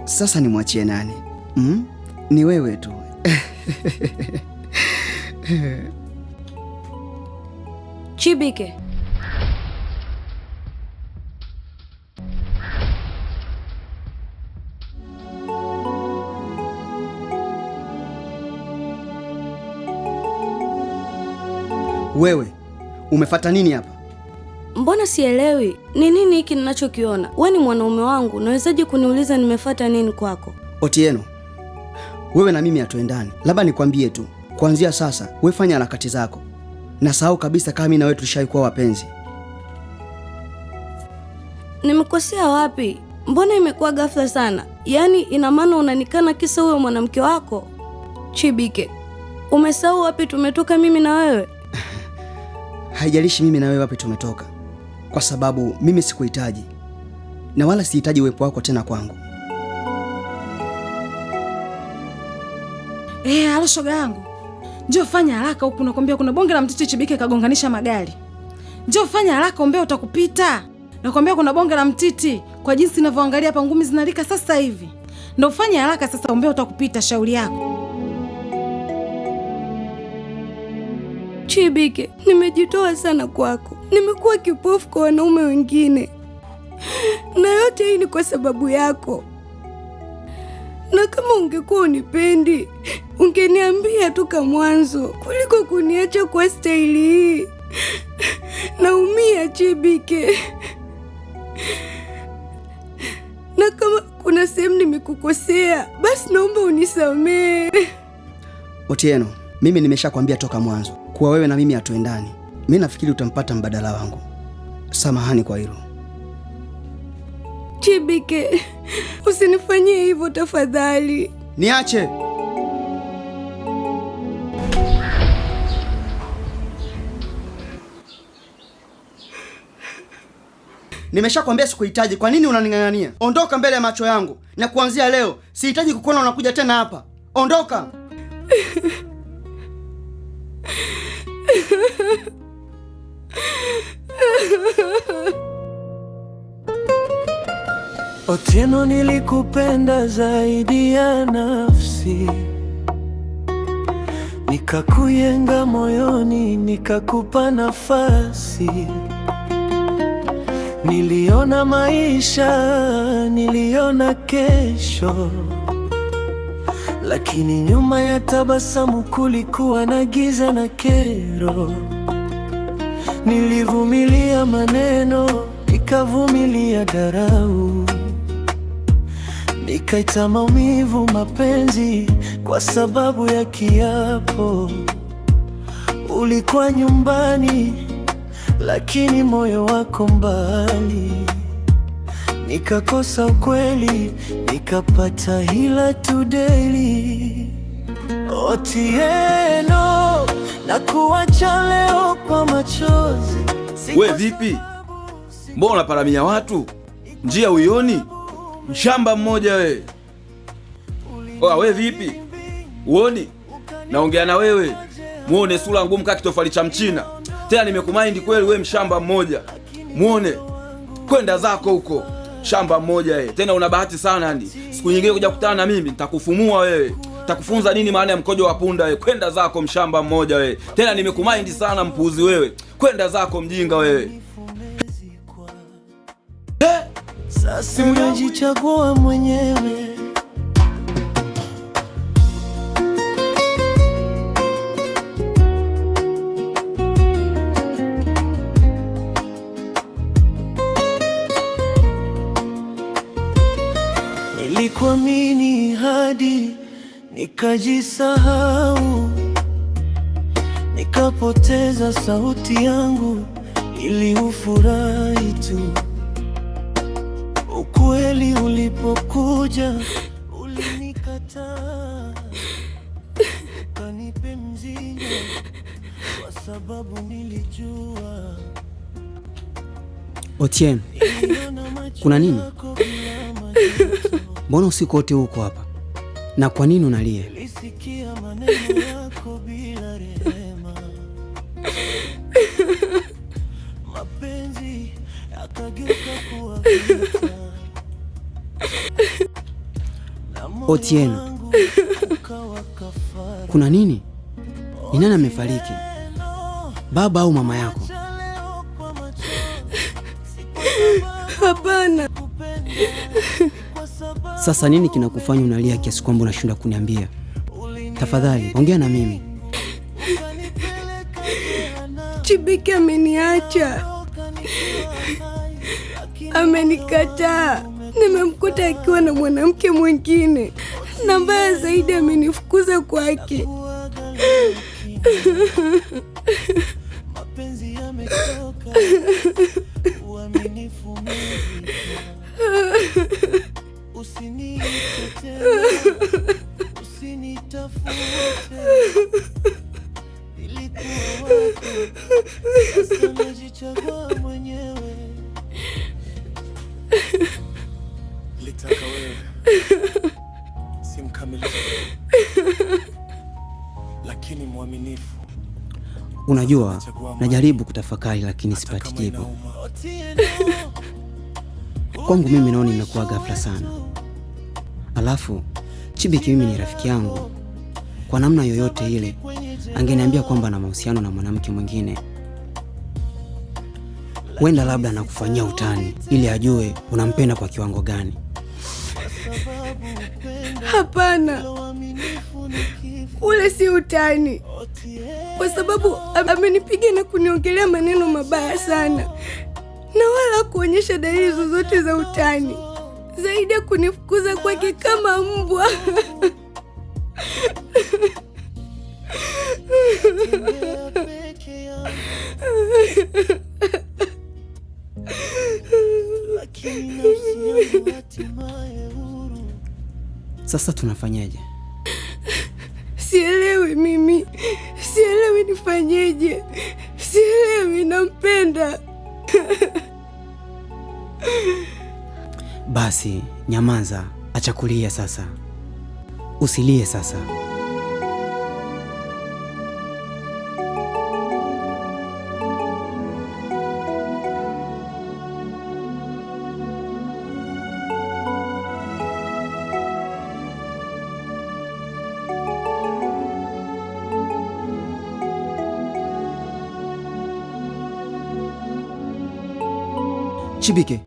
Sasa nimwachie nani? Mm? Ni wewe tu. Chibike, Wewe umefata nini hapa? mbona sielewi ni nini hiki ninachokiona? We ni mwanaume wangu, nawezaje kuniuliza nimefata nini kwako? Otieno, wewe na mimi hatuendani. Labda nikwambie tu, kuanzia sasa we fanya harakati zako na sahau kabisa kama mimi na wewe tulishawahi kuwa wapenzi. Nimekosea wapi? Mbona imekuwa ghafla sana? Yaani ina maana unanikana kisa huyo mwanamke wako? Chibike, umesahau wapi tumetoka mimi na wewe? Haijalishi mimi na wewe wapi tumetoka, kwa sababu mimi sikuhitaji na wala sihitaji uwepo wako tena kwangu. Halo shoga yangu. Njoo fanya haraka huku nakwambia kuna bonge la mtiti Chibike kagonganisha magari. Njoo fanya haraka ombea utakupita. Nakwambia kuna bonge la mtiti kwa jinsi ninavyoangalia hapa ngumi zinalika sasa hivi. Ndio fanya haraka sasa ombea utakupita shauri yako. Chibike, nimejitoa sana kwako, nimekuwa kipofu kwa wanaume wengine, na yote hii ni kwa sababu yako. Na kama ungekuwa unipendi, ungeniambia toka mwanzo kuliko kuniacha kwa staili hii. Naumia Chibike, na kama kuna sehemu nimekukosea, basi naomba unisamehe. Otieno, mimi nimeshakwambia toka mwanzo kuwa wewe na mimi hatuendani. Mimi nafikiri utampata mbadala wangu. Samahani kwa hilo. Chibike, usinifanyie hivyo tafadhali. Niache. Nimeshakwambia sikuhitaji. Kwa nini unaning'ang'ania? Ondoka mbele ya macho yangu, na kuanzia leo sihitaji kukuona unakuja tena hapa. Ondoka. Otieno, nilikupenda zaidi ya nafsi, nikakuyenga moyoni, nikakupa nafasi. Niliona maisha, niliona kesho, lakini nyuma ya tabasamu kulikuwa na giza na kero. Nilivumilia maneno, nikavumilia dharau, nikaita maumivu mapenzi kwa sababu ya kiapo. Ulikuwa nyumbani, lakini moyo wako mbali. Nikakosa ukweli, nikapata hila tu daily. Otieno, nakuacha leo kwa machozi. We vipi? Mbona unaparamia watu? Njia uioni? Mshamba mmoja we. Oa, we vipi? Uoni? Naongea na wewe. Muone sura ngumu kama kitofali cha Mchina. Tena nimekumind kweli we mshamba mmoja. Muone. Kwenda zako huko. Shamba mmoja we. Tena una bahati sana yani. Siku nyingine kuja kukutana na mimi nitakufumua wewe. Nitakufunza nini maana ya mkojo wa punda wewe. Kwenda zako mshamba mmoja wewe. Tena nimekumind sana mpuuzi wewe. Kwenda zako mjinga wewe. Sasa najichagua mwenyewe. Nilikuamini hadi nikajisahau, nikapoteza sauti yangu ili ufurahi tu. Ukweli ulipokuja ulinikataa, ukanipe mzigo kwa sababu nilijua. Otieno, Niliona macho kuna nini? yako bila majuto. Mbona usiku wote huko hapa? Na kwa nini unalia? Nilisikia maneno yako bila rehema, mapenzi yakageuka kuwa vita. Otieno, kuna nini? Ni nani amefariki? Baba au mama yako? Hapana. Sasa nini kinakufanya unalia kiasi kwamba unashindwa kuniambia? Tafadhali ongea na mimi. Chibike ameniacha, amenikataa. Nimemkuta akiwa na mwanamke mwingine, na mbaya zaidi amenifukuza kwake. Mapenzi yametoka, uaminifu umevika. Usiniite tena, usinitafute. Nilikuwa wako, sasa najichagua mwenyewe. Nilitaka wewe, si mkamilifu, lakini mwaminifu. Unajua, najaribu kutafakari lakini sipati jibu. Kwangu mimi naona imekuwa ghafla sana. Alafu Chibiki mimi ni rafiki yangu. Kwa namna yoyote ile angeniambia kwamba ana mahusiano na mwanamke mwingine. Huenda labda anakufanyia utani ili ajue unampenda kwa kiwango gani. Hapana, ule si utani, kwa sababu amenipiga na kuniongelea maneno mabaya sana, na wala kuonyesha dalili zozote za utani, zaidi ya kunifukuza kwake kama mbwa. Lakini nafsi yangu hatimaye huru. Sasa tunafanyaje? Sielewi mimi, sielewi nifanyeje, sielewi. Nampenda. Basi nyamaza, acha kulia sasa, usilie sasa. Chibike,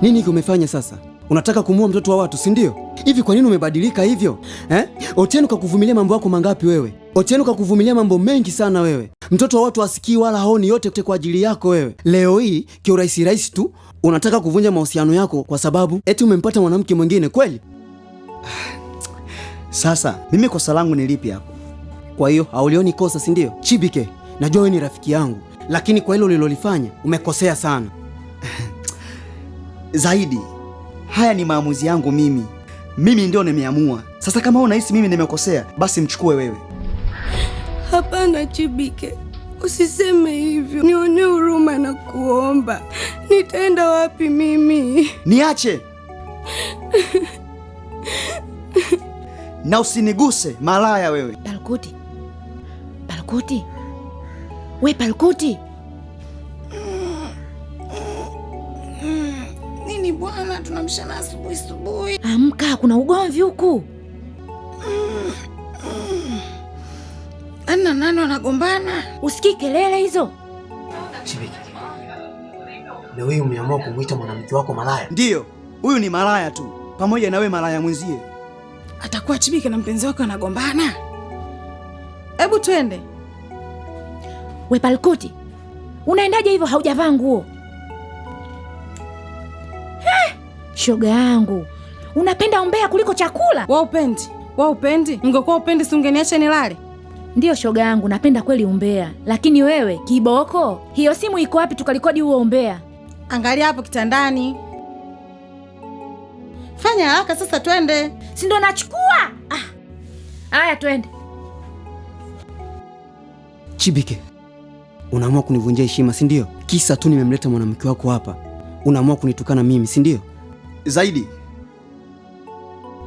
nini hiki umefanya sasa? Unataka kumuua mtoto wa watu, si ndio? Hivi kwa nini umebadilika hivyo? Eh? Otieno kakuvumilia mambo yako mangapi wewe? Otieno kakuvumilia mambo mengi sana wewe. Mtoto wa watu asikii wala haoni, yote kwa ajili yako wewe. Leo hii kiurahisi rahisi tu unataka kuvunja mahusiano yako kwa sababu eti umempata mwanamke mwingine kweli? Sasa mimi kosa langu ni lipi hapo? Kwa hiyo haulioni kosa, si ndio? Chibike, najua wewe ni rafiki yangu, lakini kwa hilo ulilolifanya umekosea sana. Zaidi, haya ni maamuzi yangu mimi. Mimi ndio nimeamua. Sasa kama unahisi mimi nimekosea, basi mchukue wewe. Hapana Chibike, usiseme hivyo, nionee huruma na kuomba. Nitaenda wapi mimi? Niache. Na usiniguse malaya wewe. Palkuti, Palkuti, we Palkuti. Nini bwana, tunamshana asubuhi asubuhi. Amka, kuna ugomvi huku. Ana nani wanagombana? Usikii kelele hizo? Chibike, leo hii umeamua kumuita mwanamke wako malaya? Ndiyo, huyu ni malaya tu, pamoja na wewe malaya mwenzie. Atakuwa Chibike na mpenzi wake wanagombana. Hebu twende. We Palkuti, unaendaje hivyo haujavaa nguo? Shoga yangu, unapenda umbea kuliko chakula. Wewe upendi? Wewe upendi? Ungekuwa upendi si ungeniacha nilale? Ndiyo shoga yangu, napenda kweli umbea, lakini wewe kiboko. Hiyo simu iko wapi tukarekodi huo umbea? Angalia hapo kitandani. Fanya haraka sasa twende. Si ndo nachukua? Haya twende. Chibike, unaamua kunivunjia heshima, si ndio? Kisa tu nimemleta mwanamke wako hapa, unaamua kunitukana mimi, si ndio? Zaidi,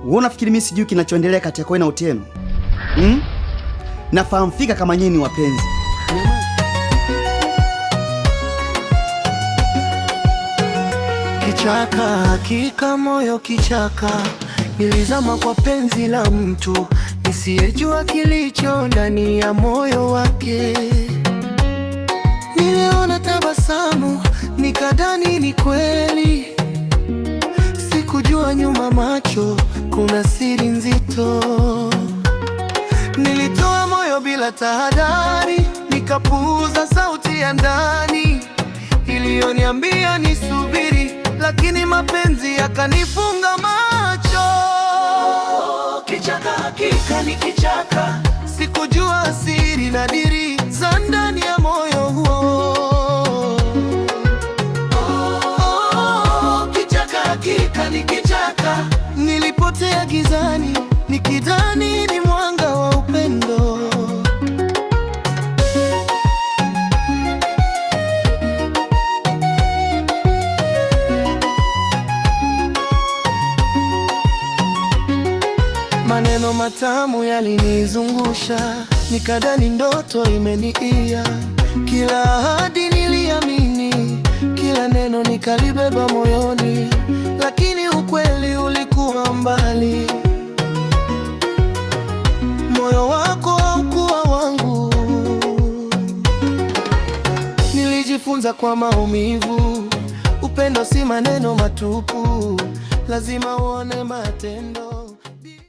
wewe unafikiri mimi sijui kinachoendelea kati yako na Otieno? Nafahamu fika kama nyinyi ni wapenzi. Kichaka, hakika moyo kichaka, Nilizama kwa penzi la mtu nisiyejua kilicho ndani ya moyo wake. Niliona tabasamu nikadhani ni kweli, sikujua nyuma macho kuna siri nzito. Nilitoa moyo bila tahadhari, nikapuuza sauti ya ndani iliyoniambia nisubiri, lakini mapenzi yakanifunga macho. Kichaka hakika ni kichaka, sikujua siri na diri za ndani ya moyo huo. Oh, kichaka hakika ni kichaka. Nilipotea gizani nikidhani ni mwanga wa upendo. Maneno matamu yalinizungusha, nikadhani ndoto imeniia. Kila ahadi niliamini, kila neno nikalibeba moyoni, lakini ukweli ulikuwa mbali. Moyo wako haukuwa wangu. Nilijifunza kwa maumivu, upendo si maneno matupu, lazima uone matendo.